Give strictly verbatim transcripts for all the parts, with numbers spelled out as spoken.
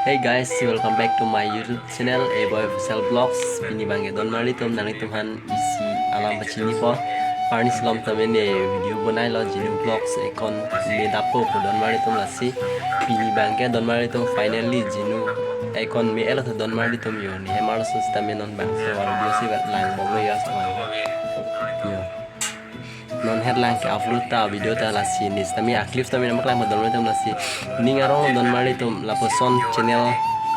Hey guys, welcome back to my YouTube channel, A Boy Official Vlogs. Pini abangke donmarlitum, nanglitum aphan isi alam pachinipo. Arni silom tame ne video bonailo, Jinu Vlogs account me dappo pu donmarlitum lasi. Pini abangke donmarlitum finally Jinu account me-etlo tha donmarlitum yo. Ne hem arloso sitame non bangso video si vet langbomlo yo asomar. Yo. Non het lang ke-upload ta video ta lasi ne sitame a-clip tame nangpaklangpo donmarlitum lasi. Ning arong donmarlitum lapuson channel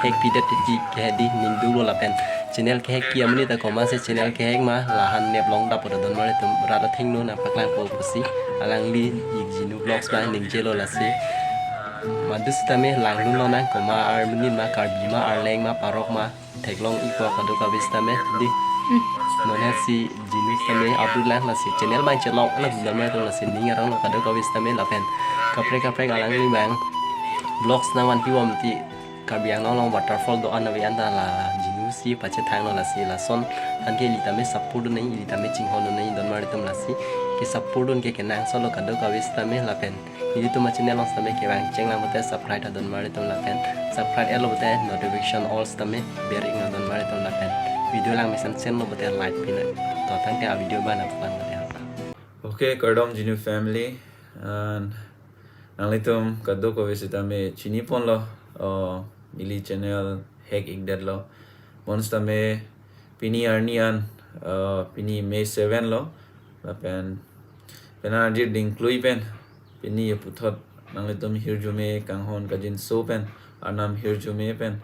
hack pidet titi kehedi ning dolo lapen channel kehack ki amonit ta komatsi channel kehack ma lahan nep longdappo ta donmarlitum rat athengno nangpaklangpo pusi alangli ik Jinu Vlogs abang ningjelo lasi. Madu sitame langdunlonang koma armonit ma, Karbi ma, Arleng ma, Parok ma, theklong ikpo kadokave sitame di. Non het si Jinu sitame upload lang lasi channel abang chelong anak donmarlitum lasi ning aronglo kadokave sitame lapen kaprek kaprek alangli abang vlogs nangvanpi bom ti Karbi Anglong along waterfall do-an ave anta la Jinu si pachethanglo lasi lason anke ili tame support dun nangji, ili tame chinghon dun nangji donmarlitum lasi. Ke-support dun ke kenangsotlo kadokave sitame lapen nelitum a-channel along sitame kevang chenglang pote subscribe ta donmarlitum lapen subscribe-etlo pote notification all sitame ber-iknon donmarlitum lapen video lang mesen senlo pote like pinon. To tangte a-video abang nangpaklangpo. Okay, kardom Jinu family, and nanglitum kadokave sitame chiniponlo, oh, neli channel hack ikdetlo. Bonsitame pini arni an, uh, pini May seven lo. Lapen penang arjir dingklui pen pini aputhot nanglitum hirjume kanghon kajinso pen arnam hirjume pen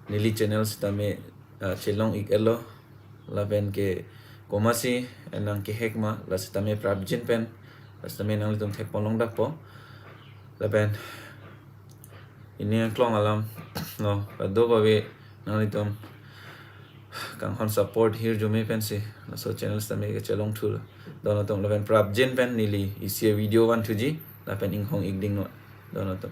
neli channel sitame, uh, chelong ik-etlo. Lapen ke komatsi nangkehack ma la sitame prapjin pen la sitame nanglitum thekpon longdakpo. Lapen pini angklong alam lo, kadokave nanglitum kanghon support hirjume pensi laso channel sitame kechelong thulo. Don atum lapen prapjin pen neli isi video vanthuji lapen inghong ikdingno don atum.